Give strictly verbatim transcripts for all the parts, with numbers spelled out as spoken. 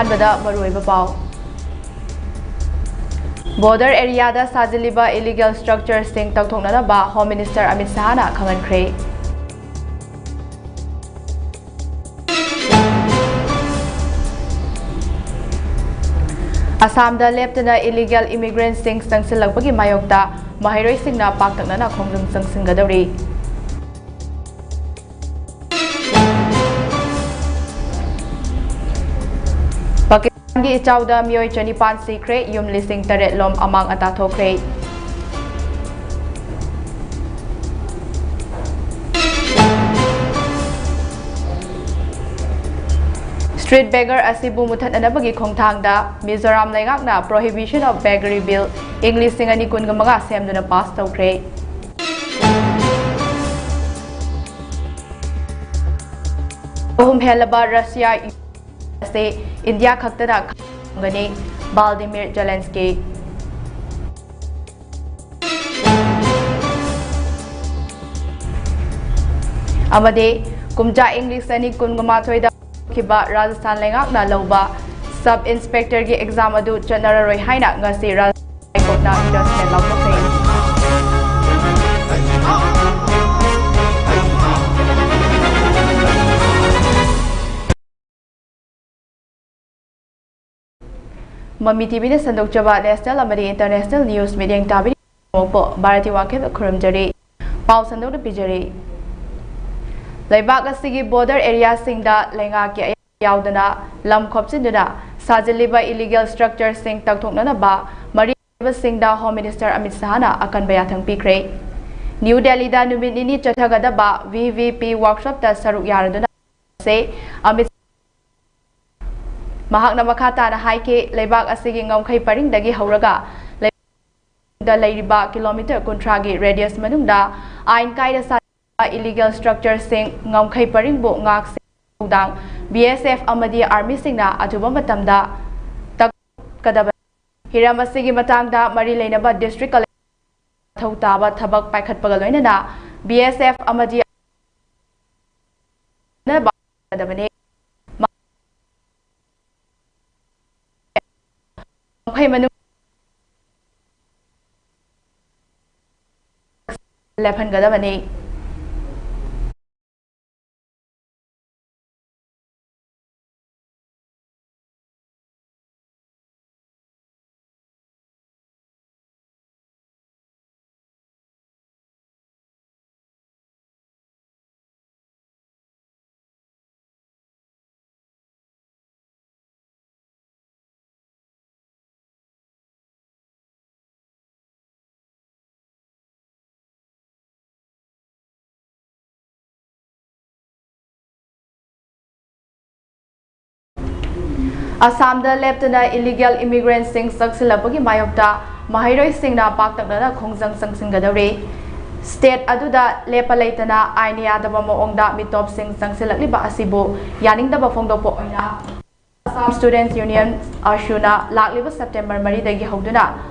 ꯑꯍꯥꯟꯕꯗ ꯃꯔꯨꯑꯣꯏꯕ ꯄꯥꯎ꯫ Border areaꯗ ꯁꯥꯖꯤꯜꯂꯤꯕ illegal structureꯁꯤꯡ ꯇꯧꯊꯣꯛꯅꯅꯕ Home Minister Amit ꯁꯍꯥꯅ ꯈꯪꯍꯟꯈ꯭ꯔꯦ꯫ ꯑꯁꯥꯝꯗ ꯂꯦꯞꯇꯅ illegal immigrantꯁꯤꯡ ꯆꯪꯁꯤꯜꯂꯛꯄꯒꯤ ꯃꯥꯌꯣꯛꯇ ꯃꯍꯩꯔꯣꯏꯁꯤꯡꯅ ꯄꯥꯛꯇꯛꯅꯅ ꯈꯣꯡꯖꯪ ꯆꯪꯁꯤꯟꯒꯗꯧꯔꯤ꯫ ꯄꯥꯀꯤꯁꯇꯥꯟꯒꯤ ꯏꯆꯥꯎꯗ ꯃꯤꯑꯣꯏ ꯆꯅꯤꯄꯥꯟ ꯁꯤꯈ꯭ꯔꯦ, ꯌꯨꯝ ꯂꯤꯁꯤꯡ ꯇꯔꯦꯠ ꯂꯣꯝ ꯑꯃꯥꯡ ꯑꯇꯥ ꯊꯣꯛꯈ꯭ꯔꯦ꯫ Street beggar ꯑꯁꯤꯕꯨ ꯃꯨꯊꯠꯅꯅꯕꯒꯤ ꯈꯣꯡꯊꯥꯡꯗ ꯃꯤꯖꯣꯔꯥꯝ ꯂꯩꯉꯥꯛꯅ Prohibition of Beggary Bill ꯏꯪ ꯂꯤꯁꯤꯡ ꯑꯅꯤ ꯀꯨꯟꯒ ꯃꯉꯥ ꯁꯦꯝꯗꯨꯅ ꯄꯥꯁ ꯇꯧꯈ꯭ꯔꯦ꯫ ꯑꯍꯨꯝ ꯍꯦꯜꯂꯕ ꯔꯁꯤꯌꯥ ꯑꯁꯤ ꯏꯟꯗꯤꯌꯥ ꯈꯛꯇꯅ ꯈꯪꯒꯅꯤ, ꯚꯥꯜꯗꯤꯃꯤꯔ ꯖꯦꯂꯦꯟꯁꯀꯤ꯫ ꯑꯃꯗꯤ ꯀꯨꯝꯖꯥ ꯏꯪ ꯂꯤꯁꯤꯡ ꯑꯅꯤ ꯀꯨꯟꯃꯥꯊꯣꯏꯗ ꯍꯧꯈꯤꯕ ꯔꯥꯖꯁꯊꯥꯟ ꯂꯩꯉꯥꯛꯅ ꯂꯧꯕ sub inspectorꯒꯤ exam ꯑꯗꯨ ꯆꯠꯅꯔꯔꯣꯏ ꯍꯥꯏꯅ ꯉꯁꯤ ꯔꯥꯖꯁꯊꯥꯟ ꯍꯥꯏ ꯀꯣꯔꯠꯅ judgment ꯂꯥꯎꯊꯣꯛꯈ꯭ꯔꯦ꯫ ꯃꯃꯤ ꯇꯤꯚꯤꯅ ꯁꯟꯗꯣꯛꯆꯕ national ꯑꯃꯗꯤ international news ꯃꯤꯠꯌꯦꯡ ꯇꯥꯕꯤꯔꯤꯕ ꯚꯥꯔꯇꯤ ꯋꯥꯡꯈꯦꯝꯅ ꯈꯨꯔꯨꯝꯖꯔꯤ꯫ ꯄꯥꯎ ꯁꯟꯗꯣꯛꯅ ꯄꯤꯖꯔꯤ꯫ ꯂꯩꯕꯥꯛ ꯑꯁꯤꯒꯤ border areaꯁꯤꯡꯗ ꯂꯩꯉꯥꯛꯀꯤ ꯑꯌꯥꯕ ꯌꯥꯎꯗꯅ ꯂꯝ ꯈꯣꯞꯆꯤꯟꯗꯨꯅ ꯁꯥꯖꯤꯜꯂꯤꯕ illegal structureꯁꯤꯡ ꯇꯧꯊꯣꯛꯅꯅꯕ ꯃꯔꯤ ꯂꯩꯅꯕꯁꯤꯡꯗ Home Minister ꯑꯃꯤꯠ ꯁꯍꯥꯅ ꯑꯀꯟꯕ ꯌꯥꯊꯪ ꯄꯤꯈ꯭ꯔꯦ꯫ ꯅ꯭ꯌꯨ ꯗꯦꯜꯂꯤꯗ ꯅꯨꯃꯤꯠ ꯅꯤꯅꯤ ꯆꯠꯊꯒꯗꯕ V V P workshopꯇ ꯁꯔꯨꯛ ꯌꯥꯔꯗꯨꯅ ꯑꯃꯤꯠ ꯃꯍꯥꯛꯅ ꯃꯈꯥ ꯇꯥꯅ ꯍꯥꯏꯈꯤ, ꯂꯩꯕꯥꯛ ꯑꯁꯤꯒꯤ ꯉꯝꯈꯩ ꯄꯔꯤꯡꯗꯒꯤ ꯍꯧꯔꯒ ꯂꯩ-, ꯗ ꯂꯩꯔꯤꯕ kilometre ꯀꯨꯟꯊ꯭ꯔꯥꯒꯤ radius ꯃꯅꯨꯡꯗ ꯑꯥꯏꯟ ꯀꯥꯏꯗ ꯁꯥ-, illegal structureꯁꯤꯡ ꯉꯝꯈꯩ ꯄꯔꯤꯡꯕꯨ ꯉꯥꯛ ꯊꯧꯗꯥꯡ B S F ꯑꯃꯗꯤ armyꯁꯤꯡꯅ ꯑꯊꯨꯕ ꯃꯇꯝꯗ ꯇꯛꯀꯗꯕꯅꯤ꯫ ꯍꯤꯔꯝ ꯑꯁꯤꯒꯤ ꯃꯇꯥꯡꯗ ꯃꯔꯤ ꯂꯩꯅꯕ district collector ꯃꯊꯧ ꯇꯥꯕ ꯊꯕꯛ ꯄꯥꯏꯈꯠꯄꯒ ꯂꯣꯏꯅꯅ B S F ꯑꯃꯗꯤ ꯒꯗꯕꯅꯤ꯫ ꯂꯦꯞꯍꯟꯒꯗꯕꯅꯤ꯫ ꯑꯁꯥꯝꯗ ꯂꯦꯞꯇꯅ ꯏꯂꯤꯒꯦꯜ ꯏꯃꯤꯒ꯭ꯔꯦꯟꯁꯤꯡ ꯆꯪꯁꯤꯜꯂꯛꯄꯒꯤ ꯃꯥꯌꯣꯛꯇ ꯃꯍꯩꯔꯣꯏꯁꯤꯡꯅ ꯄꯥꯛꯇꯛꯅꯅ ꯈꯣꯡꯖꯪ ꯆꯪꯁꯤꯟꯒꯗꯧꯔꯤ꯫ ꯁ꯭ꯇꯦꯠ ꯑꯗꯨꯗ ꯂꯦꯞꯄ ꯂꯩꯇꯅ ꯑꯥꯏꯟ ꯌꯥꯗꯕ ꯃꯑꯣꯡꯗ ꯃꯤꯇꯣꯞꯁꯤꯡ ꯆꯪꯁꯤꯜꯂꯛꯂꯤꯕ ꯑꯁꯤꯕꯨ ꯌꯥꯅꯤꯡꯗꯕ ꯐꯣꯡꯗꯣꯛꯄ ꯑꯣꯏꯅ ꯑꯁꯥꯝ ꯁ꯭ꯇꯨꯗꯦꯟꯠꯁ ꯌꯨꯅꯤꯌꯟ, ꯑꯁꯨꯅ, ꯂꯥꯛꯂꯤꯕ ꯁꯦꯞꯇꯦꯝꯕꯔ ꯃꯔꯤꯗꯒꯤ ꯍꯧꯗꯨꯅ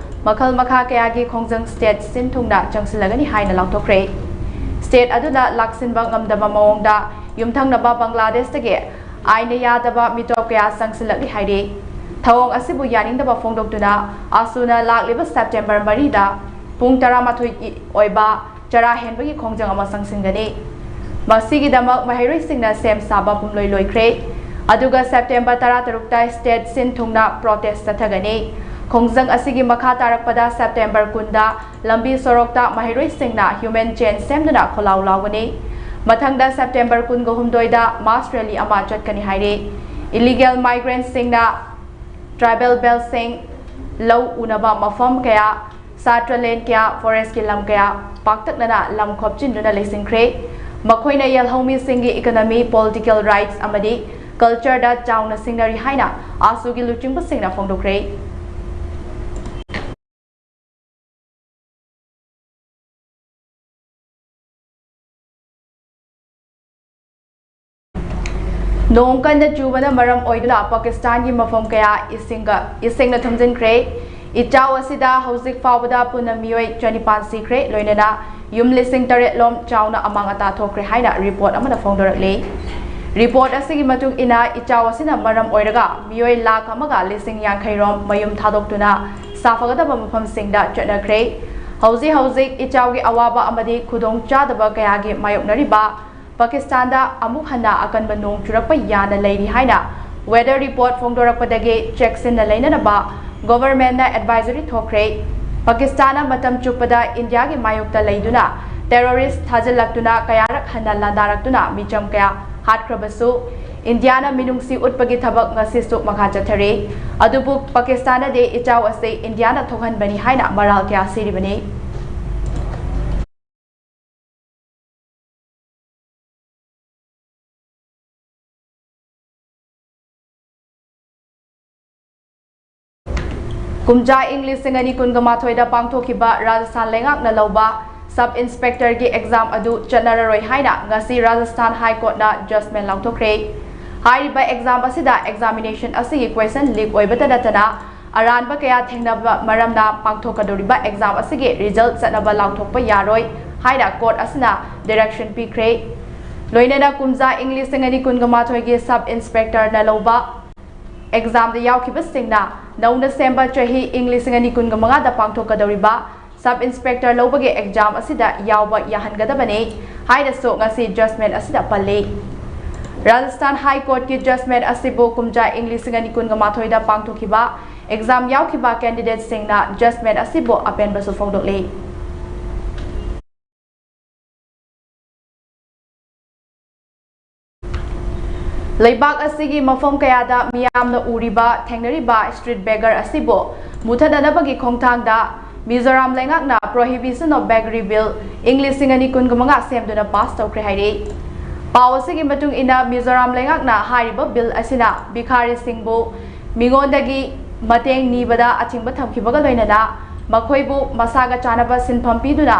ꯃꯈꯜ ꯃꯈꯥ ꯀꯌꯥꯒꯤ ꯈꯣꯡꯖꯪ ꯁ꯭ꯇꯦꯠ ꯁꯤꯟ ꯊꯨꯡꯅ ꯆꯪꯁꯤꯜꯂꯒꯅꯤ ꯍꯥꯏꯅ ꯂꯥꯎꯊꯣꯛꯈ꯭ꯔꯦ꯫ ꯁ꯭ꯇꯦꯠ ꯑꯗꯨꯗ ꯂꯥꯛꯁꯤꯟꯕ ꯉꯝꯗꯕ ꯃꯑꯣꯡꯗ ꯌꯨꯝꯊꯪꯅꯕ ꯕꯪꯒ꯭ꯂꯥꯗꯦꯁꯇꯒꯤ ꯑꯥꯏꯟꯅ ꯌꯥꯗꯕ ꯃꯤꯇꯣꯞ ꯀꯌꯥ ꯆꯪꯁꯤꯜꯂꯛꯂꯤ ꯍꯥꯏꯔꯤ꯫ ꯊꯧꯑꯣꯡ ꯑꯁꯤꯕꯨ ꯌꯥꯅꯤꯡꯗꯕ ꯐꯣꯡꯗꯣꯛꯇꯨꯅ ꯑꯁꯨꯅ ꯂꯥꯛꯂꯤꯕ ꯁꯦꯞꯇꯦꯝꯕꯔ ꯃꯔꯤꯗ ꯄꯨꯡ ꯇꯔꯥꯃꯥꯊꯣꯏꯒꯤ ꯑꯣꯏꯕ ꯆꯔꯥ ꯍꯦꯟꯕꯒꯤ ꯈꯣꯡꯖꯪ ꯑꯃ ꯆꯪꯁꯤꯟꯒꯅꯤ꯫ ꯃꯁꯤꯒꯤꯗꯃꯛ ꯃꯍꯩꯔꯣꯏꯁꯤꯡꯅ ꯁꯦꯝ ꯁꯥꯕ ꯄꯨꯝꯂꯣꯏ ꯂꯣꯏꯈ꯭ꯔꯦ꯫ ꯑꯗꯨꯒ ꯁꯦꯞꯇꯦꯝꯕꯔ ꯇꯔꯥꯇꯔꯨꯛꯇ ꯁ꯭ꯇꯦꯠ ꯁꯤꯟ ꯊꯨꯡꯅ ꯄ꯭ꯔꯣꯇꯦꯁ ꯆꯠꯊꯒꯅꯤ꯫ ꯈꯣꯡꯖꯪ ꯑꯁꯤꯒꯤ ꯃꯈꯥ ꯇꯥꯔꯛꯄꯗ ꯁꯦꯞꯇꯦꯝꯕꯔ ꯀꯨꯟꯗ ꯂꯝꯕꯤ ꯁꯣꯔꯣꯛꯇ ꯃꯍꯩꯔꯣꯏꯁꯤꯡꯅ ꯍ꯭ꯌꯨꯃꯦꯟ ꯆꯦꯟ ꯁꯦꯝꯗꯨꯅ ꯈꯣꯜꯂꯥꯎ ꯂꯥꯎꯒꯅꯤ꯫ ꯃꯊꯪꯗ ꯁꯦꯞꯇꯦꯝꯕꯔ ꯀꯨꯟꯒ ꯍꯨꯝꯗꯣꯏꯗ ꯃꯥꯁ ꯔꯦꯂꯤ ꯑꯃ ꯆꯠꯀꯅꯤ ꯍꯥꯏꯔꯤ꯫ ꯏꯂꯤꯒꯦꯜ ꯃꯥꯏꯒ꯭ꯔꯦꯟꯠꯁꯤꯡꯅ ꯇ꯭ꯔꯥꯏꯕꯦꯜ ꯕꯦꯜꯠꯁꯤꯡ, ꯂꯧ ꯎꯅꯕ ꯃꯐꯝ ꯀꯌꯥ, ꯁꯥꯇ꯭ꯔ ꯂꯦꯟ ꯀꯌꯥ, ꯐꯣꯔꯦꯁ꯭ꯠꯀꯤ ꯂꯝ ꯀꯌꯥ ꯄꯥꯛꯇꯛꯅꯅ ꯂꯝ ꯈꯣꯞꯆꯤꯟꯗꯨꯅ ꯂꯩꯁꯤꯟꯈ꯭ꯔꯦ꯫ ꯃꯈꯣꯏꯅ ꯌꯦꯜꯍꯧꯃꯤꯁꯤꯡꯒꯤ ꯏꯀꯣꯅꯣꯃꯤ, ꯄꯣꯂꯤꯇꯤꯀꯦꯜ ꯔꯥꯏꯠꯁ ꯑꯃꯗꯤ ꯀꯜꯆꯔꯗ ꯆꯥꯎꯅ ꯁꯤꯡꯅꯔꯤ ꯍꯥꯏꯅ ꯑꯁꯨꯒꯤ ꯂꯨꯆꯤꯡꯕꯁꯤꯡꯅ ꯐꯣꯡꯗꯣꯛꯈ꯭ꯔꯦ꯫ ꯅꯣꯡ ꯀꯟꯅ ꯆꯨꯕꯅ ꯃꯔꯝ ꯑꯣꯏꯗꯨꯅ ꯄꯥꯀꯤꯁꯇꯥꯟꯒꯤ ꯃꯐꯝ ꯀꯌꯥ ꯏꯁꯤꯡꯒ, ꯏꯁꯤꯡꯅ ꯊꯨꯝꯖꯤꯟꯈ꯭ꯔꯦ꯫ ꯏꯆꯥꯎ ꯑꯁꯤꯗ ꯍꯧꯖꯤꯛ ꯐꯥꯎꯕꯗ ꯄꯨꯟꯅ ꯃꯤꯑꯣꯏ ꯆꯅꯤꯄꯥꯟ ꯁꯤꯈ꯭ꯔꯦ, ꯂꯣꯏꯅꯅ ꯌꯨꯝ ꯂꯤꯁꯤꯡ ꯇꯔꯦꯠ ꯂꯣꯝ ꯆꯥꯎꯅ ꯑꯃꯥꯡ ꯑꯇꯥ ꯊꯣꯛꯈ꯭ꯔꯦ ꯍꯥꯏꯅ ꯔꯤꯄꯣꯔꯠ ꯑꯃꯅ ꯐꯣꯡꯗꯣꯔꯛꯂꯤ꯫ ꯔꯤꯄꯣꯔꯠ ꯑꯁꯤꯒꯤ ꯃꯇꯨꯡ ꯏꯟꯅ, ꯏꯆꯥꯎ ꯑꯁꯤꯅ ꯃꯔꯝ ꯑꯣꯏꯔꯒ ꯃꯤꯑꯣꯏ ꯂꯥꯈ ꯑꯃꯒ ꯂꯤꯁꯤꯡ ꯌꯥꯡꯈꯩ ꯔꯣꯝ ꯃꯌꯨꯝ ꯊꯥꯗꯣꯛꯇꯨꯅ ꯁꯥꯐꯒꯗꯕ ꯃꯐꯝꯁꯤꯡꯗ ꯆꯠꯅꯈ꯭ꯔꯦ꯫ ꯍꯧꯖꯤꯛ ꯍꯧꯖꯤꯛ ꯏꯆꯥꯎꯒꯤ ꯑꯋꯥꯕ ꯑꯃꯗꯤ ꯈꯨꯗꯣꯡ ꯆꯥꯗꯕ ꯀꯌꯥꯒꯤ ꯃꯥꯌꯣꯛꯅꯔꯤꯕ ꯄꯥꯀꯤꯁꯇꯥꯟꯗ ꯑꯃꯨꯛ ꯍꯟꯅ ꯑꯀꯟꯕ ꯅꯣꯡ ꯆꯨꯔꯛꯄ ꯌꯥꯅ ꯂꯩꯔꯤ ꯍꯥꯏꯅ ꯋꯦꯗꯔ ꯔꯤꯄꯣꯔꯠ ꯐꯣꯡꯗꯣꯔꯛꯄꯗꯒꯤ ꯆꯦꯛꯁꯤꯟꯅ ꯂꯩꯅꯅꯕ ꯒꯣꯚꯔꯟꯃꯦꯟꯠꯅ ꯑꯦꯗꯚꯥꯏꯖꯔꯤ ꯊꯣꯛꯈ꯭ꯔꯦ꯫ ꯄꯥꯀꯤꯁꯇꯥꯟꯅ ꯃꯇꯝ ꯆꯨꯞꯄꯗ ꯏꯟꯗꯤꯌꯥꯒꯤ ꯃꯥꯌꯣꯛꯇ ꯂꯩꯗꯨꯅ ꯇꯦꯔꯣꯔꯤꯁ꯭ꯠ ꯊꯥꯖꯤꯜꯂꯛꯇꯨꯅ ꯀꯌꯥꯔꯛ ꯍꯟꯅ ꯂꯥꯟꯗꯥꯔꯛꯇꯨꯅ ꯃꯤꯆꯝ ꯀꯌꯥ ꯍꯥꯠꯈ꯭ꯔꯕꯁꯨ, ꯏꯟꯗꯤꯌꯥꯅ ꯃꯤꯅꯨꯡꯁꯤ ꯎꯠꯄꯒꯤ ꯊꯕꯛ ꯉꯁꯤꯁꯨ ꯃꯈꯥ ꯆꯠꯊꯔꯤ꯫ ꯑꯗꯨꯕꯨ ꯄꯥꯀꯤꯁꯇꯥꯟꯅꯗꯤ ꯏꯆꯥꯎ ꯑꯁꯤ ꯏꯟꯗꯤꯌꯥꯅ ꯊꯣꯛꯍꯟꯕꯅꯤ ꯍꯥꯏꯅ ꯃꯔꯥꯜ ꯀꯌꯥ ꯁꯤꯔꯤꯕꯅꯤ꯫ ꯀꯨꯝꯖꯥ ꯏꯪ ꯂꯤꯁꯤꯡ ꯑꯅꯤ ꯀꯨꯟꯒ ꯃꯥꯊꯣꯏꯗ ꯄꯥꯡꯊꯣꯛꯈꯤꯕ ꯔꯥꯖꯁꯊꯥꯟ ꯂꯩꯉꯥꯛꯅ ꯂꯧꯕ ꯁꯕ ꯏꯟꯁꯄꯦꯛꯇꯔꯒꯤ ꯑꯦꯛꯖꯥꯝ ꯑꯗꯨ ꯆꯠꯅꯔꯔꯣꯏ ꯍꯥꯏꯅ ꯉꯁꯤ ꯔꯥꯖꯁꯊꯥꯟ ꯍꯥꯏ ꯀꯣꯔꯠꯅ ꯖꯖꯃꯦꯟꯠ ꯂꯥꯎꯊꯣꯛꯈ꯭ꯔꯦ꯫ ꯍꯥꯏꯔꯤꯕ ꯑꯦꯛꯖꯥꯝ ꯑꯁꯤꯗ ꯑꯦꯛꯖꯥꯃꯤꯅꯦꯁꯟ ꯑꯁꯤꯒꯤ ꯀ꯭ꯋꯦꯁꯟ ꯂꯤꯛ ꯑꯣꯏꯕꯇ ꯅꯠꯇꯅ ꯑꯔꯥꯟꯕ ꯀꯌꯥ ꯊꯦꯡꯅꯕ ꯃꯔꯝꯅ ꯄꯥꯡꯊꯣꯛꯀꯗꯧꯔꯤꯕ ꯑꯦꯛꯖꯥꯝ ꯑꯁꯤꯒꯤ ꯔꯤꯖꯜꯠ ꯆꯠꯅꯕ ꯂꯥꯎꯊꯣꯛꯄ ꯌꯥꯔꯣꯏ ꯍꯥꯏꯅ ꯀꯣꯔꯠ ꯑꯁꯤꯅ ꯗꯤꯔꯦꯛꯁꯟ ꯄꯤꯈ꯭ꯔꯦ꯫ ꯂꯣꯏꯅꯅ ꯀꯨꯝꯖꯥ ꯏꯪ ꯂꯤꯁꯤꯡ ꯑꯅꯤ ꯀꯨꯟꯒ ꯃꯥꯊꯣꯏꯒꯤ ꯁꯕ ꯏꯟꯁꯄꯦꯛꯇꯔꯅ ꯂꯧꯕ ꯑꯦꯛꯖꯥꯝꯗ ꯌꯥꯎꯈꯤꯕꯁꯤꯡꯅ ꯅꯧꯅ ꯁꯦꯝꯕ ꯆꯍꯤ ꯏꯪ ꯂꯤꯁꯤꯡ ꯑꯅꯤ ꯀꯨꯟꯒ ꯃꯉꯥꯗ ꯄꯥꯡꯊꯣꯛꯀꯗꯧꯔꯤꯕ ꯁꯕ ꯏꯟꯁꯄꯦꯛꯇꯔ ꯂꯧꯕꯒꯤ ꯑꯦꯛꯖꯥꯝ ꯑꯁꯤꯗ ꯌꯥꯎꯕ ꯌꯥꯍꯟꯒꯗꯕꯅꯤ ꯍꯥꯏꯅꯁꯨ ꯉꯁꯤ ꯖꯖꯃꯦꯟꯠ ꯑꯁꯤꯗ ꯄꯜꯂꯤ꯫ ꯔꯥꯖꯁꯊꯥꯟ ꯍꯥꯏ ꯀꯣꯔꯠꯀꯤ ꯖꯖꯃꯦꯟꯠ ꯑꯁꯤꯕꯨ ꯀꯨꯝꯖꯥ ꯏꯪ ꯂꯤꯁꯤꯡ ꯑꯅꯤ ꯀꯨꯟꯒ ꯃꯥꯊꯣꯏꯗ ꯄꯥꯡꯊꯣꯛꯈꯤꯕ ꯑꯦꯛꯖꯥꯝ ꯌꯥꯎꯈꯤꯕ ꯀꯦꯟꯗꯤꯗꯦꯠꯁꯤꯡꯅ ꯖꯖꯃꯦꯟꯠ ꯑꯁꯤꯕꯨ ꯑꯄꯦꯟꯕꯁꯨ ꯐꯣꯡꯗꯣꯛꯂꯤ꯫ ꯂꯩꯕꯥꯛ ꯑꯁꯤꯒꯤ ꯃꯐꯝ ꯀꯌꯥꯗ ꯃꯤꯌꯥꯝꯅ ꯎꯔꯤꯕ, ꯊꯦꯡꯅꯔꯤꯕ ꯁ꯭ꯇ꯭ꯔꯤꯠ ꯕꯦꯒꯔ ꯑꯁꯤꯕꯨ ꯃꯨꯊꯠꯅꯅꯕꯒꯤ ꯈꯣꯡꯊꯥꯡꯗ ꯃꯤꯖꯣꯔꯥꯝ ꯂꯩꯉꯥꯛꯅ Prohibition of Beggary Bill ꯏꯪ ꯂꯤꯁꯤꯡ ꯑꯅꯤ ꯀꯨꯟꯒ ꯃꯉꯥ ꯁꯦꯝꯗꯨꯅ ꯄꯥꯁ ꯇꯧꯈ꯭ꯔꯦ ꯍꯥꯏꯔꯤ꯫ ꯄꯥꯎ ꯑꯁꯤꯒꯤ ꯃꯇꯨꯡ ꯏꯟꯅ, ꯃꯤꯖꯣꯔꯥꯝ ꯂꯩꯉꯥꯛꯅ ꯍꯥꯏꯔꯤꯕ ꯕꯤꯜ ꯑꯁꯤꯅ ꯚꯤꯈꯥꯔꯤꯁꯤꯡꯕꯨ ꯃꯤꯉꯣꯟꯗꯒꯤ ꯃꯇꯦꯡ ꯅꯤꯕꯗ ꯑꯊꯤꯡꯕ ꯊꯝꯈꯤꯕꯒ ꯂꯣꯏꯅꯅ ꯃꯈꯣꯏꯕꯨ ꯃꯁꯥꯒ ꯆꯥꯟꯅꯕ ꯁꯤꯟꯐꯝ ꯄꯤꯗꯨꯅ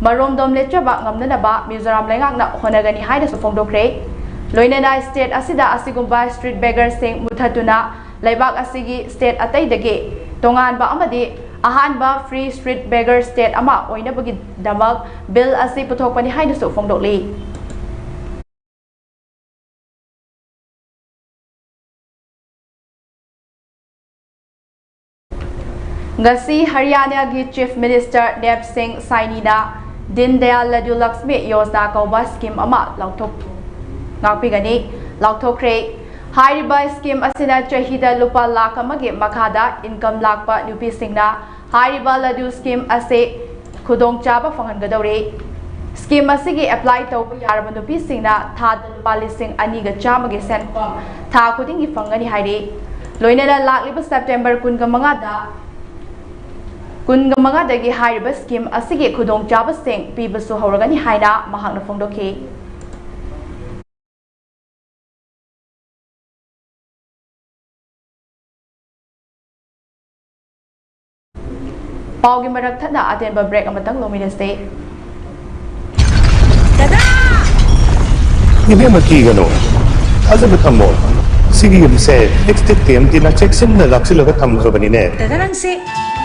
ꯃꯔꯣꯝꯗꯣꯝ ꯂꯦꯞꯆꯕ ꯉꯝꯅꯅꯕ ꯃꯤꯖꯣꯔꯥꯝ ꯂꯩꯉꯥꯛꯅ ꯍꯣꯠꯅꯒꯅꯤ ꯍꯥꯏꯅꯁꯨ ꯐꯣꯡꯗꯣꯛꯈ꯭ꯔꯦ꯫ ꯂꯣꯏꯅꯅ ꯁ꯭ꯇꯦꯠ ꯑꯁꯤꯗ ꯑꯁꯤꯒꯨꯝꯕ ꯁ꯭ꯇ꯭ꯔꯤꯠ ꯕꯦꯒꯔꯁꯤꯡ ꯃꯨꯊꯠꯇꯨꯅ ꯂꯩꯕꯥꯛ ꯑꯁꯤꯒꯤ ꯁ꯭ꯇꯦꯠ ꯑꯇꯩꯗꯒꯤ ꯇꯣꯉꯥꯟꯕ ꯑꯃꯗꯤ ꯑꯍꯥꯟꯕ ꯐ꯭ꯔꯤ ꯁ꯭ꯇ꯭ꯔꯤꯠ ꯕꯦꯒꯔ ꯁ꯭ꯇꯦꯠ ꯑꯃ ꯑꯣꯏꯅꯕꯒꯤꯗꯃꯛ ꯕꯤꯜ ꯑꯁꯤ ꯄꯨꯊꯣꯛꯄꯅꯤ ꯍꯥꯏꯅꯁꯨ ꯐꯣꯡꯗꯣꯛꯂꯤ꯫ ꯉꯁꯤ ꯍꯔꯤꯌꯥꯅꯥꯒꯤ Chief Minister ꯅꯦꯞ ꯁꯤꯡ ꯁꯥꯏꯅꯤꯅ ꯗꯤꯟ ꯗꯌꯥꯜ ꯂꯗꯨ ꯂꯛꯁꯃꯤ ꯌꯣꯖꯅꯥ ꯀꯧꯕ scheme ꯑꯃ ꯂꯥꯎꯊꯣꯛ-, ꯉꯥꯛꯄꯤꯒꯅꯤ, ꯂꯥꯎꯊꯣꯛꯈ꯭ꯔꯦ꯫ ꯍꯥꯏꯔꯤꯕ scheme ꯑꯁꯤꯅ ꯆꯍꯤꯗ ꯂꯨꯄꯥ ꯂꯥꯈ ꯑꯃꯒꯤ ꯃꯈꯥꯗ income ꯂꯥꯛꯄ ꯅꯨꯄꯤꯁꯤꯡꯅ ꯍꯥꯏꯔꯤꯕ ꯂꯗꯨ scheme ꯑꯁꯤ ꯈꯨꯗꯣꯡꯆꯥꯕ ꯐꯪꯍꯟꯒꯗꯧꯔꯤ꯫ Scheme ꯑꯁꯤꯒꯤ apply ꯇꯧꯕ ꯌꯥꯔꯕ ꯅꯨꯄꯤꯁꯤꯡꯅ ꯊꯥꯗ ꯂꯨꯄꯥ ꯂꯤꯁꯤꯡ ꯑꯅꯤꯒ ꯆꯥꯝꯃꯒꯤ ꯁꯦꯟꯐꯝ ꯊꯥ ꯈꯨꯗꯤꯡꯒꯤ ꯐꯪꯒꯅꯤ ꯍꯥꯏꯔꯤ꯫ ꯂꯣꯏꯅꯅ ꯂꯥꯛꯂꯤꯕ September ꯀꯨꯟꯒ ꯃꯉꯥꯗ, ꯀꯨꯟꯒ ꯃꯉꯥꯗꯒꯤ ꯍꯥꯏꯔꯤꯕ scheme ꯑꯁꯤꯒꯤ ꯈꯨꯗꯣꯡꯆꯥꯕꯁꯤꯡ ꯄꯤꯕꯁꯨ ꯍꯧꯔꯒꯅꯤ ꯍꯥꯏꯅ ꯃꯍꯥꯛꯅ ꯐꯣꯡꯗꯣꯛꯈꯤ꯫ ꯄꯥꯎꯒꯤ ꯃꯔꯛ ꯊꯠꯅ ꯑꯇꯦꯟꯕ break ꯑꯃꯇꯪ ꯂꯧꯃꯤꯟꯅꯁꯦ꯫ ꯏꯕꯦꯝꯃ, ꯀꯤꯒꯅꯨ, ꯊꯥꯖꯕ ꯊꯝꯃꯣ꯫ ꯁꯤꯒꯤ ꯌꯨꯝꯁꯦ ꯑꯦꯛꯁ ꯇꯦꯛ ꯇꯤ ꯑꯦꯝ ꯇꯤꯅ ꯆꯦꯛꯁꯤꯟꯅ ꯂꯥꯛꯁꯤꯜꯂꯒ ꯊꯝꯈ꯭ꯔꯕꯅꯤꯅꯦ꯫ ꯗꯗꯥ, ꯅꯪꯁꯦ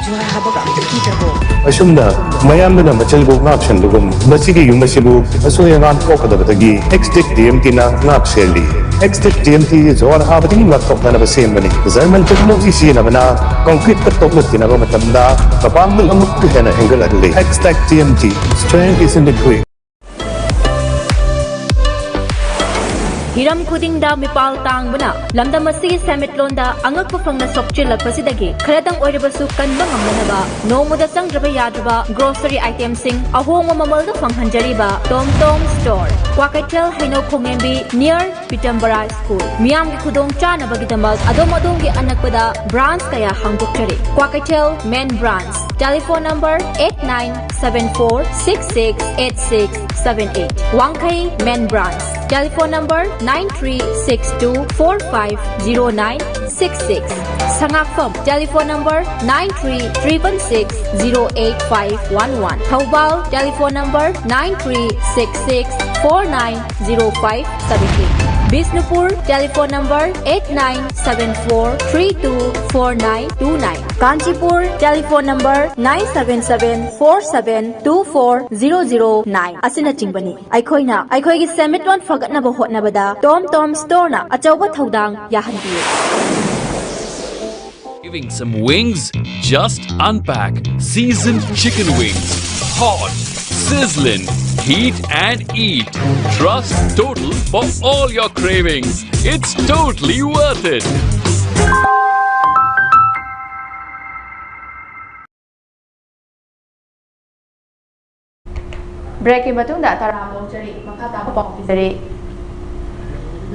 ꯖꯨꯍꯥꯔ ꯍꯥꯕꯒ ꯑꯝꯇ ꯀꯤꯗ꯭ꯔꯕꯣ? ꯑꯁꯨꯝꯅ ꯃꯌꯥꯝꯗꯨꯅ ꯃꯆꯜꯕꯨ ꯉꯥꯛ ꯁꯦꯟꯕꯒꯨꯝ, ꯃꯁꯤꯒꯤ ꯌꯨꯝ ꯑꯁꯤꯕꯨ ꯑꯁꯣꯏ ꯑꯉꯥꯝ ꯊꯣꯛꯀꯗꯕꯗꯒꯤ ꯑꯦꯛꯁ ꯇꯦꯛ ꯇꯤ ꯑꯦꯝ ꯇꯤꯅ ꯉꯥꯛ ꯁꯦꯜꯂꯤ꯫ X tech T M T ꯖꯨꯍꯥꯔ ꯍꯥꯕꯗꯒꯤ ꯉꯥꯛꯊꯣꯛꯅꯅꯕ ꯁꯦꯝꯕꯅꯤ꯫ ꯖꯔꯃꯟ ꯇꯦꯛꯅꯣꯂꯣꯖꯤ ꯁꯤꯖꯤꯟꯅꯕꯅ concrete ꯇ ꯇꯣꯛꯅ ꯊꯤꯅꯕ ꯃꯇꯝꯗ ꯃꯄꯥꯡꯒꯜ ꯑꯃꯨꯛꯀ ꯍꯦꯟꯅ ꯍꯦꯟꯒꯠꯍꯜꯂꯤ꯫ X tech T M T, strength is in the grit. ꯍꯤꯔꯝ ꯈꯨꯗꯤꯡꯗ ꯃꯤꯄꯥꯜ ꯇꯥꯡꯕꯅ ꯂꯝꯗꯝ ꯑꯁꯤꯒꯤ ꯁꯦꯟꯃꯤꯠꯂꯣꯟꯗ ꯑꯉꯛꯄ ꯐꯪꯅ ꯁꯣꯛꯆꯤꯜꯂꯛꯄꯁꯤꯗꯒꯤ ꯈꯔꯗꯪ ꯑꯣꯏꯔꯕꯁꯨ ꯀꯟꯕ ꯉꯝꯅꯅꯕ ꯅꯣꯡꯃꯗ ꯆꯪꯗ꯭ꯔꯕ ꯌꯥꯗ꯭ꯔꯕ grocery item ꯁꯤꯡ ꯑꯍꯣꯡꯕ ꯃꯃꯜꯗ ꯐꯪꯍꯟꯖꯔꯤꯕ ꯇꯣꯝ ꯇꯣꯝ store, ꯀ꯭ꯋꯥꯀꯩꯊꯦꯜ ꯍꯩꯅꯧ ꯈꯣꯡꯉꯦꯝꯕꯤ near ꯄꯤꯇꯝꯕꯔꯥ school, ꯃꯤꯌꯥꯝꯒꯤ ꯈꯨꯗꯣꯡ ꯆꯥꯅꯕꯒꯤꯗꯃꯛ ꯑꯗꯣꯝ ꯑꯗꯣꯝꯒꯤ ꯑꯅꯛꯄꯗ branch ꯀꯌꯥ ꯍꯥꯡꯗꯣꯛꯆꯔꯤ꯫ Kwakeithel main branch, telephone number eight nine seven four six six eight six seven eight, ꯋꯥꯡꯈꯩ main branch, telephone number nine three six two four five zero nine six six, ꯁꯉꯥꯛꯐꯝ, telephone number nine three triple six zero eight five one one, Thoubal, telephone number nine three six six four nine zero five seven eight, Bishnupur, telephone number eight nine seven four three two four nine two nine, Kanchipur, telephone number nine seven seven four seven two four zero zero nine ꯑꯁꯤꯅꯆꯤꯡꯕꯅꯤ꯫ ꯑꯩꯈꯣꯏꯅ ꯑꯩꯈꯣꯏꯒꯤ ꯁꯦꯟꯃꯤꯠꯂꯣꯟ ꯐꯒꯠꯅꯕ ꯍꯣꯠꯅꯕꯗ ꯇꯣꯝ ꯇꯣꯝ store ꯅ ꯑꯆꯧꯕ ꯊꯧꯗꯥꯡ ꯌꯥꯍꯟꯕꯤꯌꯨ꯫ Some wings? Just unpack seasoned chicken wings. Hot, sizzling, heat and eat. Trust Total for all your cravings. It's totally worth it. Break ꯀꯤ ꯃꯇꯨꯡꯗ ꯇꯔꯥꯝꯅ ꯑꯣꯛꯆꯔꯤ꯫ ꯃꯈꯥ ꯇꯥꯕ ꯄꯥꯎ ꯄꯤꯖꯔꯤ꯫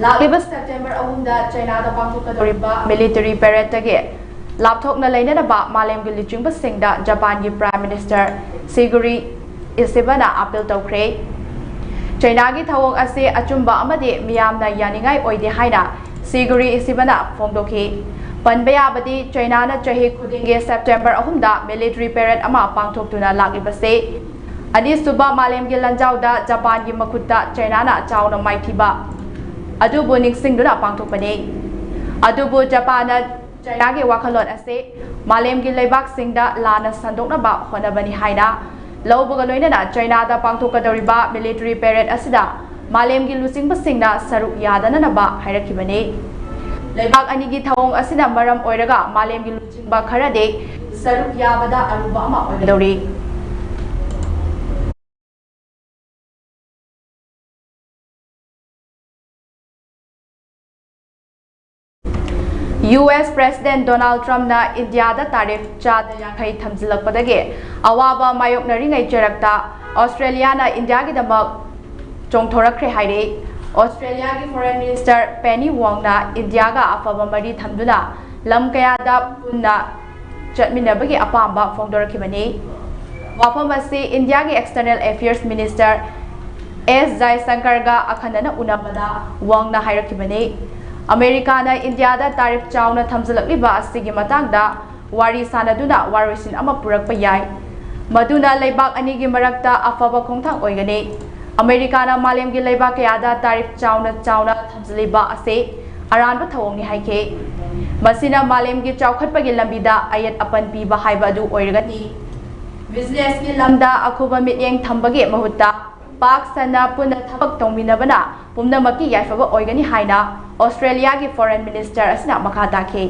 ꯂꯥꯛꯂꯤꯕ September ꯑꯍꯨꯝꯗ ꯆꯥꯏꯅꯥꯗ ꯄꯥꯡꯊꯣꯛꯀꯗꯧꯔꯤꯕ military parade ꯇꯒꯤ ꯂꯥꯞꯊꯣꯛꯅ ꯂꯩꯅꯅꯕ ꯃꯥꯂꯦꯝꯒꯤ ꯂꯨꯆꯤꯡꯕꯁꯤꯡꯗ ꯖꯄꯥꯟꯒꯤ Prime Minister ꯁꯤꯒꯨꯔꯤ ꯏꯁꯤꯕꯥꯅ appeal ꯇꯧꯈ꯭ꯔꯦ꯫ ꯆꯥꯏꯅꯥꯒꯤ ꯊꯧꯑꯣꯡ ꯑꯁꯤ ꯑꯆꯨꯝꯕ ꯑꯃꯗꯤ ꯃꯤꯌꯥꯝꯅ ꯌꯥꯅꯤꯡꯉꯥꯏ ꯑꯣꯏꯗꯦ ꯍꯥꯏꯅ ꯁꯤꯒꯨꯔꯤ ꯏꯁꯤꯕꯥꯅ ꯐꯣꯡꯗꯣꯛꯈꯤ꯫ ꯄꯟꯕ ꯌꯥꯕꯗꯤ, ꯆꯥꯏꯅꯥꯅ ꯆꯍꯤ ꯈꯨꯗꯤꯡꯒꯤ September ꯑꯍꯨꯝꯗ military parade ꯑꯃ ꯄꯥꯡꯊꯣꯛꯇꯨꯅ ꯂꯥꯛꯂꯤꯕꯁꯤ ꯑꯅꯤꯁꯨꯕ ꯃꯥꯂꯦꯝꯒꯤ ꯂꯥꯟꯖꯥꯎꯗ ꯖꯄꯥꯟꯒꯤ ꯃꯈꯨꯠꯇ ꯆꯥꯏꯅꯥꯅ ꯆꯥꯎꯅ ꯃꯥꯏꯊꯤꯕ ꯑꯗꯨꯕꯨ ꯅꯤꯡꯁꯤꯡꯗꯨꯅ ꯄꯥꯡꯊꯣꯛꯄꯅꯤ꯫ ꯑꯗꯨꯕꯨ ꯖꯄꯥꯟꯅ ꯆꯥꯏꯅꯥꯒꯤ ꯋꯥꯈꯜꯂꯣꯟ ꯑꯁꯤ ꯃꯥꯂꯦꯝꯒꯤ ꯂꯩꯕꯥꯛꯁꯤꯡꯗ ꯂꯥꯟꯅ ꯁꯟꯗꯣꯛꯅꯕ ꯍꯣꯠꯅꯕꯅꯤ ꯍꯥꯏꯅ ꯂꯧꯕꯒ ꯂꯣꯏꯅꯅ ꯆꯥꯏꯅꯥꯗ ꯄꯥꯡꯊꯣꯛꯀꯗꯧꯔꯤꯕ military parade ꯑꯁꯤꯗ ꯃꯥꯂꯦꯝꯒꯤ ꯂꯨꯆꯤꯡꯕꯁꯤꯡꯅ ꯁꯔꯨꯛ ꯌꯥꯗꯅꯅꯕ ꯍꯥꯏꯔꯛꯈꯤꯕꯅꯤ꯫ ꯂꯩꯕꯥꯛ ꯑꯅꯤꯒꯤ ꯊꯧꯑꯣꯡ ꯑꯁꯤꯅ ꯃꯔꯝ ꯑꯣꯏꯔꯒ ꯃꯥꯂꯦꯝꯒꯤ ꯂꯨꯆꯤꯡꯕ ꯈꯔꯗꯤ ꯁꯔꯨꯛ ꯌꯥꯕꯗ ꯑꯔꯨꯕ ꯑꯃ ꯑꯣꯏꯒꯗꯧꯔꯤ꯫ U S President Donald Trump ꯅ ꯏꯟꯗꯤꯌꯥꯗ tariff ꯆꯥꯗ ꯌꯥꯡꯈꯩ ꯊꯝꯖꯤꯜꯂꯛꯄꯗꯒꯤ ꯑꯋꯥꯕ ꯃꯥꯌꯣꯛꯅꯔꯤꯉꯩ ꯆꯔꯛꯇ ꯑꯣꯁꯇ꯭ꯔꯦꯂꯤꯌꯥꯅ ꯏꯟꯗꯤꯌꯥꯒꯤꯗꯃꯛ ꯆꯣꯡꯊꯣꯔꯛꯈ꯭ꯔꯦ ꯍꯥꯏꯔꯦ꯫ ꯑꯣꯁꯇ꯭ꯔꯦꯂꯤꯌꯥꯒꯤ Foreign Minister Penny Wong ꯅ ꯏꯟꯗꯤꯌꯥꯒ ꯑꯐꯕ ꯃꯔꯤ ꯊꯝꯗꯨꯅ ꯂꯝ ꯀꯌꯥꯗ ꯄꯨꯟꯅ ꯆꯠꯃꯤꯟꯅꯕꯒꯤ ꯑꯄꯥꯝꯕ ꯐꯣꯡꯗꯣꯔꯛꯈꯤꯕꯅꯤ꯫ ꯋꯥꯐꯝ ꯑꯁꯤ ꯏꯟꯗꯤꯌꯥꯒꯤ External Affairs Minister ꯑꯦꯁ ꯖꯥꯏꯁꯪꯀꯔꯒ ꯑꯈꯟꯅꯅ ꯎꯅꯕꯗ ꯋꯪꯅ ꯍꯥꯏꯔꯛꯈꯤꯕꯅꯤ꯫ ꯑꯃꯦꯔꯤꯀꯥꯅ ꯏꯟꯗꯤꯌꯥꯗ tariff ꯆꯥꯎꯅ ꯊꯝꯖꯤꯜꯂꯛꯂꯤꯕ ꯑꯁꯤꯒꯤ ꯃꯇꯥꯡꯗ ꯋꯥꯔꯤ ꯁꯥꯅꯗꯨꯅ ꯋꯥꯔꯣꯏꯁꯤꯟ ꯑꯃ ꯄꯨꯔꯛꯄ ꯌꯥꯏ꯫ ꯃꯗꯨꯅ ꯂꯩꯕꯥꯛ ꯑꯅꯤꯒꯤ ꯃꯔꯛꯇ ꯑꯐꯕ ꯈꯣꯡꯊꯥꯡ ꯑꯣꯏꯒꯅꯤ꯫ ꯑꯃꯦꯔꯤꯀꯥꯅ ꯃꯥꯂꯦꯝꯒꯤ ꯂꯩꯕꯥꯛ ꯀꯌꯥꯗ tariff ꯆꯥꯎꯅ ꯆꯥꯎꯅ ꯊꯝꯖꯤꯜꯂꯤꯕ ꯑꯁꯤ ꯑꯔꯥꯟꯕ ꯊꯧꯑꯣꯡꯅꯤ ꯍꯥꯏꯈꯤ꯫ ꯃꯁꯤꯅ ꯃꯥꯂꯦꯝꯒꯤ ꯆꯥꯎꯈꯠꯄꯒꯤ ꯂꯝꯕꯤꯗ ꯑꯌꯦꯠ ꯑꯄꯟ ꯄꯤꯕ ꯍꯥꯏꯕ ꯑꯗꯨ ꯑꯣꯏꯔꯒꯅꯤ꯫ Business ꯀꯤ ꯂꯝꯗ ꯑꯈꯨꯕ ꯃꯤꯠꯌꯦꯡ ꯊꯝꯕꯒꯤ ꯃꯍꯨꯠꯇ ꯄꯥꯛ ꯁꯟꯅ ꯄꯨꯟꯅ ꯊꯕꯛ ꯇꯧꯃꯤꯟꯅꯕꯅ ꯄꯨꯝꯅꯃꯛꯀꯤ ꯌꯥꯏꯐꯕ ꯑꯣꯏꯒꯅꯤ ꯍꯥꯏꯅ ꯑꯣꯁꯇ꯭ꯔꯦꯂꯤꯌꯥꯒꯤ Foreign Minister ꯑꯁꯤꯅ ꯃꯈꯥ ꯇꯥꯈꯤ꯫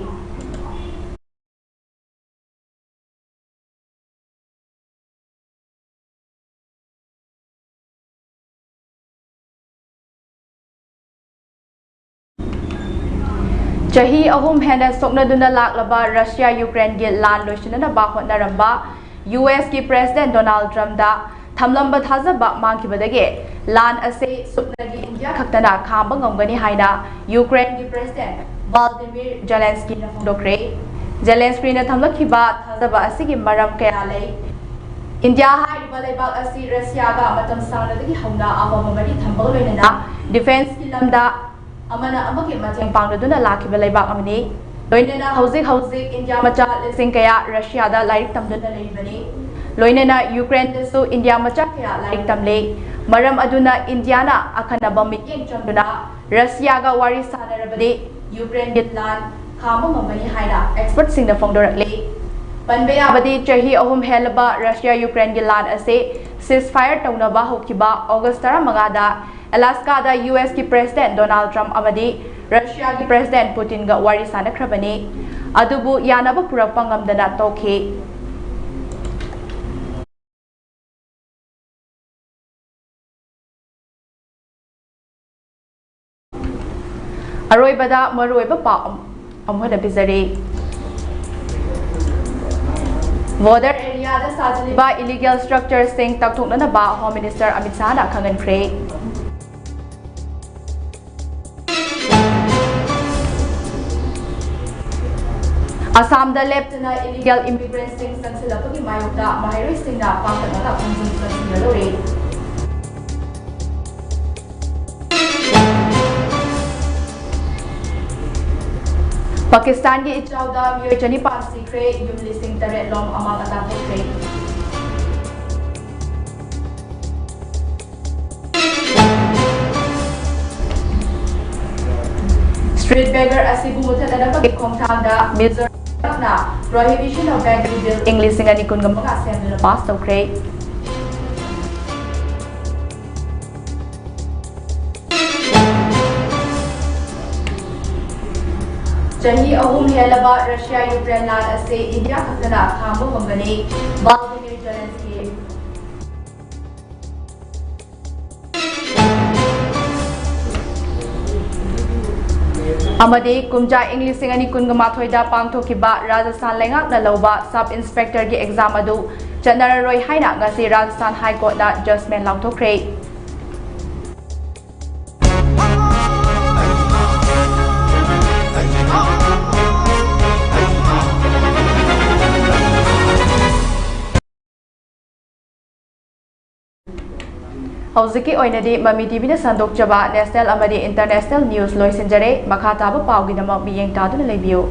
ꯆꯍꯤ ꯑꯍꯨꯝ ꯍꯦꯟꯅ ꯁꯣꯛꯅꯗꯨꯅ ꯂꯥꯛꯂꯕ ꯔꯁꯤꯌꯥ ꯌꯨꯀ꯭ꯔꯦꯟꯒꯤ ꯂꯥꯟ ꯂꯣꯏꯁꯤꯟꯅꯅꯕ ꯍꯣꯠꯅꯔꯝꯕ ꯌꯨ ꯑꯦꯁꯀꯤ ꯄ꯭ꯔꯦꯁꯤꯗꯦꯟ ꯗꯣꯅꯥꯜꯗ ꯇ꯭ꯔꯝꯞꯗ ꯊꯝꯂꯝꯕ ꯊꯥꯖꯕ ꯃꯥꯡꯈꯤꯕꯗꯒꯤ ꯂꯥꯟ ꯑꯁꯤ ꯁꯨꯞꯅꯒꯤ ꯏꯟꯗꯤꯌꯥ ꯈꯛꯇꯅ ꯈꯥꯝꯕ ꯉꯝꯒꯅꯤ ꯍꯥꯏꯅ ꯌꯨꯀ꯭ꯔꯦꯟꯒꯤ ꯄ꯭ꯔꯦꯁꯤꯗꯦꯟ ꯚꯥꯜꯗꯤꯃꯤꯔ ꯖꯦꯂꯦꯟꯁꯀꯤꯅ ꯐꯣꯡꯗꯣꯛꯈ꯭ꯔꯦ꯫ ꯖꯦꯂꯦꯟꯁꯀꯤꯅ ꯊꯝꯂꯛꯈꯤꯕ ꯊꯥꯖꯕ ꯑꯁꯤꯒꯤ ꯃꯔꯝ ꯀꯌꯥ ꯂꯩ꯫ ꯏꯟꯗꯤꯌꯥ ꯍꯥꯏꯔꯤꯕ ꯂꯩꯕꯥꯛ ꯑꯁꯤ ꯔꯁꯤꯌꯥꯒ ꯃꯇꯝ ꯁꯥꯡꯅꯗꯒꯤ ꯍꯧꯅ ꯑꯐꯕ ꯃꯔꯤ ꯊꯝꯕꯒ ꯂꯣꯏꯅꯅ ꯗꯤꯐꯦꯟꯁꯀꯤ ꯂꯝꯗ ꯑꯃꯅ ꯑꯃꯒꯤ ꯃꯇꯦꯡ ꯄꯥꯡꯅꯗꯨꯅ ꯂꯥꯛꯈꯤꯕ ꯂꯩꯕꯥꯛ ꯑꯃꯅꯤ꯫ ꯂꯣꯏꯅꯅ ꯍꯧꯖꯤꯛ ꯍꯧꯖꯤꯛ ꯏꯟꯗꯤꯌꯥ ꯃꯆꯥ ꯂꯤꯁꯤꯡ ꯀꯌꯥ ꯔꯁꯤꯌꯥꯗ ꯂꯥꯏꯔꯤꯛ ꯇꯝꯗꯨꯅ ꯂꯩꯔꯤꯕꯅꯤ꯫ ꯂꯣꯏꯅꯅ ꯌꯨꯀ꯭ꯔꯦꯟꯗꯁꯨ ꯏꯟꯗꯤꯌꯥ ꯃꯆꯥ ꯀꯌꯥ ꯂꯥꯏꯔꯤꯛ ꯇꯝꯂꯤ꯫ ꯃꯔꯝ ꯑꯗꯨꯅ ꯏꯟꯗꯤꯌꯥꯅ ꯑꯈꯟꯅꯕ ꯃꯤꯠꯌꯦꯡ ꯆꯪꯗꯨꯅ ꯔꯁꯤꯌꯥꯒ ꯋꯥꯔꯤ ꯁꯥꯅꯔꯕꯗꯤ ꯌꯨꯀ꯭ꯔꯦꯟꯒꯤ ꯂꯥꯟ ꯈꯥꯝꯕ ꯉꯝꯒꯅꯤ ꯍꯥꯏꯅ ꯑꯦꯛꯁꯄꯔꯠꯁꯤꯡꯅ ꯐꯣꯡꯗꯣꯔꯛꯂꯤ꯫ ꯄꯟꯕ ꯌꯥꯕꯗꯤ ꯆꯍꯤ ꯑꯍꯨꯝ ꯍꯦꯜꯂꯕ ꯔꯁꯤꯌꯥ ꯌꯨꯀ꯭ꯔꯦꯟꯒꯤ ꯂꯥꯟ ꯑꯁꯤ ꯁꯤꯁꯐꯥꯌꯔ ꯇꯧꯅꯕ ꯍꯧꯈꯤꯕ ꯑꯣꯒꯁ ꯇꯔꯥꯃꯉꯥꯗ ꯑꯦꯂꯥꯁꯀꯥꯗ ꯌꯨ ꯑꯦꯁꯀꯤ ꯄ꯭ꯔꯦꯁꯤꯗꯦꯟ ꯗꯣꯅꯥꯜꯗ ꯇ꯭ꯔꯝꯞ ꯑꯃꯗꯤ ꯔꯁꯤꯌꯥꯒꯤ ꯄ꯭ꯔꯦꯁꯤꯗꯦꯟ ꯄꯨꯇꯤꯟꯒ ꯋꯥꯔꯤ ꯁꯥꯅꯈ꯭ꯔꯕꯅꯤ꯫ ꯑꯗꯨꯕꯨ ꯌꯥꯅꯕ ꯄꯨꯔꯛꯄ ꯉꯝꯗꯅ ꯇꯣꯛꯈꯤ꯫ ꯑꯔꯣꯏꯕꯗ ꯃꯔꯨꯑꯣꯏꯕ ꯄꯥꯎ ꯑꯃꯨꯛ ꯍꯟꯅ ꯄꯤꯖꯔꯤ꯫ ꯕꯣꯔꯗꯔ ꯑꯦꯔꯤꯌꯥꯗ ꯁꯥꯖꯤꯜꯂꯤꯕ ꯏꯂꯤꯒꯦꯜ ꯁ꯭ꯇ꯭ꯔꯛꯆꯔꯁꯤꯡ ꯇꯥꯛꯊꯣꯛꯅꯅꯕ ꯍꯣꯝ ꯃꯤꯅꯤꯁꯇꯔ ꯑꯃꯤꯠ ꯁꯥꯍꯅ ꯈꯪꯍꯟꯈ꯭ꯔꯦ꯫ ꯑꯁꯥꯝꯗ ꯂꯦꯞꯇꯅ ꯏꯂꯤꯒꯦꯜ ꯏꯃꯤꯒ꯭ꯔꯦꯟꯠꯁꯤꯡ ꯆꯪꯁꯤꯜꯂꯛꯄꯒꯤ ꯃꯥꯌꯣꯛꯇ ꯃꯍꯩꯔꯣꯏꯁꯤꯡꯅ ꯄꯥꯡꯒꯠꯅꯕ ꯈꯣꯡꯖꯪ ꯆꯪꯁꯤꯟꯒꯗꯧꯔꯤ꯫ ꯄꯥꯀꯤꯁꯇꯥꯟꯒꯤ ꯏꯆꯥꯎꯗ ꯃꯤꯑꯣꯏ ꯆꯅꯤꯄꯥꯟ ꯁꯤꯈ꯭ꯔꯦ, ꯌꯨꯝ ꯂꯤꯁꯤꯡ ꯇꯔꯦꯠ ꯂꯣꯝ ꯑꯃꯥꯡ ꯑꯇꯥ ꯊꯣꯛꯈ꯭ꯔꯦ꯫ ꯁ꯭ꯇ꯭ꯔꯤꯠ ꯕꯦꯒꯔ ꯑꯁꯤꯕꯨ ꯃꯨꯊꯠꯅꯅꯕꯒꯤ ꯈꯣꯡꯊꯥꯡꯗ ꯃꯤꯖꯣꯔꯥꯝꯅ Prohibition of Beggary Bill ꯏꯪ ꯂꯤꯁꯤꯡ ꯑꯅꯤ ꯀꯨꯟꯒ ꯃꯉꯥ ꯁꯦꯝꯗꯨꯅ ꯄꯥꯁ ꯇꯧꯈ꯭ꯔꯦ꯫ ꯆꯍꯤ ꯑꯍꯨꯝ ꯍꯦꯜꯂꯕ ꯔꯁꯤꯌꯥ ꯌꯨꯀ꯭ꯔꯦꯟ ꯂꯥꯟ ꯑꯁꯤ ꯏꯟꯗꯤꯌꯥ ꯈꯛꯇꯅ ꯈꯥꯝꯕ ꯉꯝꯒꯅꯤ, ꯚꯥꯜꯗꯤꯃꯤꯔ ꯖꯦꯂꯦꯟꯁꯀꯤ꯫ ꯑꯃꯗꯤ ꯀꯨꯝꯖꯥ ꯏꯪ ꯂꯤꯁꯤꯡ ꯑꯅꯤ ꯀꯨꯟꯒ ꯃꯥꯊꯣꯏꯗ ꯄꯥꯡꯊꯣꯛꯈꯤꯕ ꯔꯥꯖꯁꯊꯥꯟ ꯂꯩꯉꯥꯛꯅ ꯂꯧꯕ ꯁꯕ ꯏꯟꯁꯄꯦꯛꯇꯔꯒꯤ ꯑꯦꯛꯖꯥꯝ ꯑꯗꯨ ꯆꯠꯅꯔꯔꯣꯏ ꯍꯥꯏꯅ ꯉꯁꯤ ꯔꯥꯖꯁꯊꯥꯟ ꯍꯥꯏ ꯀꯣꯔꯠꯅ ꯖꯖꯃꯦꯟ ꯂꯥꯎꯊꯣꯛꯈ꯭ꯔꯦ꯫ ꯍꯧꯖꯤꯛꯀꯤ ꯑꯣꯏꯅꯗꯤ ꯃꯃꯤ ꯇꯤꯚꯤꯅ ꯁꯟꯗꯣꯛꯆꯕ ꯅꯦꯁꯅꯦꯜ ꯑꯃꯗꯤ ꯏꯟꯇꯔꯅꯦꯁꯅꯦꯜ ꯅ꯭ꯌꯨꯁ ꯂꯣꯏꯁꯤꯟꯖꯔꯦ꯫ ꯃꯈꯥ ꯇꯥꯕ ꯄꯥꯎꯒꯤꯗꯃꯛ ꯃꯤꯠꯌꯦꯡ ꯇꯥꯗꯨꯅ ꯂꯩꯕꯤꯌꯨ꯫